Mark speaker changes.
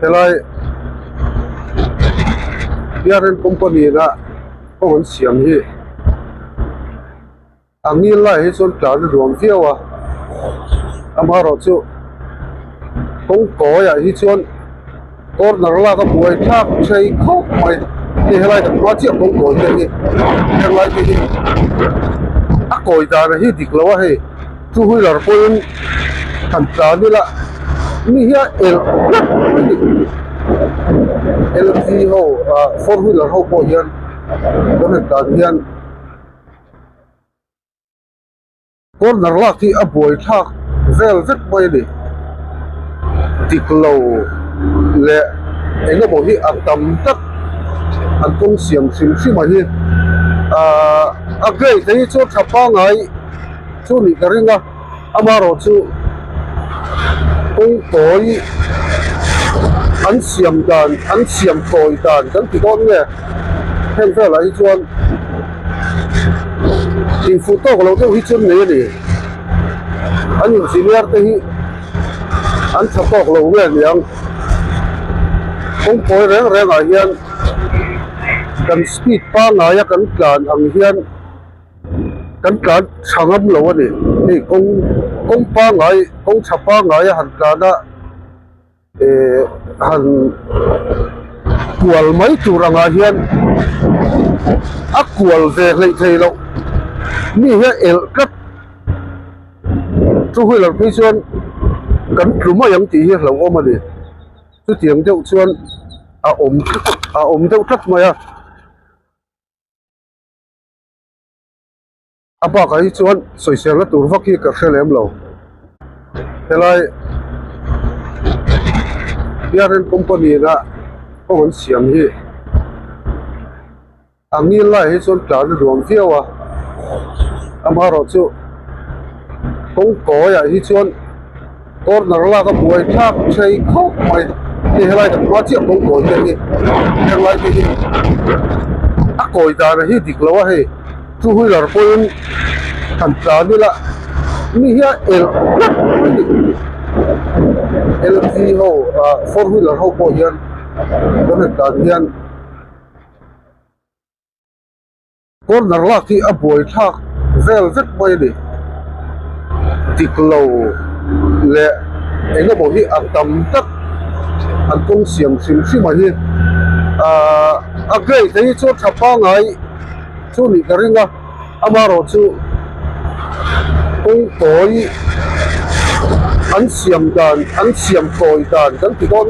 Speaker 1: Helai Biarren company in a kawng an siam hi a ngil lai hi chuan tlan a nuam viau a amaherawhchu kawng kawi ah hi chuan corner lak a buai thlak thei khawp mai hei helai kan hma chiah kawng kawi te hi helai te hi a kawi dan hi dik lo a hei. Two wheeler pawhin han tlan ila mi hi a elh tlat a ni. Lv ho ah four wheeler ho pawh hian kan han tlan hian corner lak hi a buai thlak vel vek mai a ni. Dik lo leh eng emaw hi a tam tlat an kawng siam hrim hrim a hi ah a grade te hi chu tha pangai. Chu nih ka ring a, amaherawhchu kawng tawi an siam dan, an siam tawi dan kan ti dawn nge heng velah hi chuan infuh tawk lo deuh hi chu an nei a ni. An engineer te hi an tha tawk lo nge niang kawng tawi reng reng ah hian kan speed pangngai a kan tlan ang hian. Kan tlan tha ngam lo a ni. Hei kawng kawng pangngai kawng tha pangngai a han tlan a eh han kual mai tur angah hian a kual ve hleih thei loh mi hi a elh tlat two wheeler phei chuan kan tlu mai ang tih hi a hlauhawm a ni. Chutiang deuh chuan a awm a awm deuh tlat mai a. A bakah hi chuan sawiselna tur vak hi ka hre lem lo. Helai Biarren company in a kawng an siam hi a ngil lai hi chuan tlan a nuam viau a, amaherawhchu kawng kawi ah hi chuan Corner lak a buai thlak thei khawp mai. Hei helai kan hma chiah kawng kawi te hi helai te hi a kawi dan hi dik lo a hei two wheeler pawhin han tlan ila mi hi a elh tlat a ni. Lv ho ah four wheeler ho pawh hian kan han tlan hian. Corner lak hi a buai thlak vel vek mai a ni. Dik lo leh eng emaw hi a tam tlat an kawng siam hrim hrim a hi. Ahh a grade te hi chu tha pangngai chu nih ka ring a, amaherawhchu kawng tawi an siam dan an siam tawi dan kan ti dawn.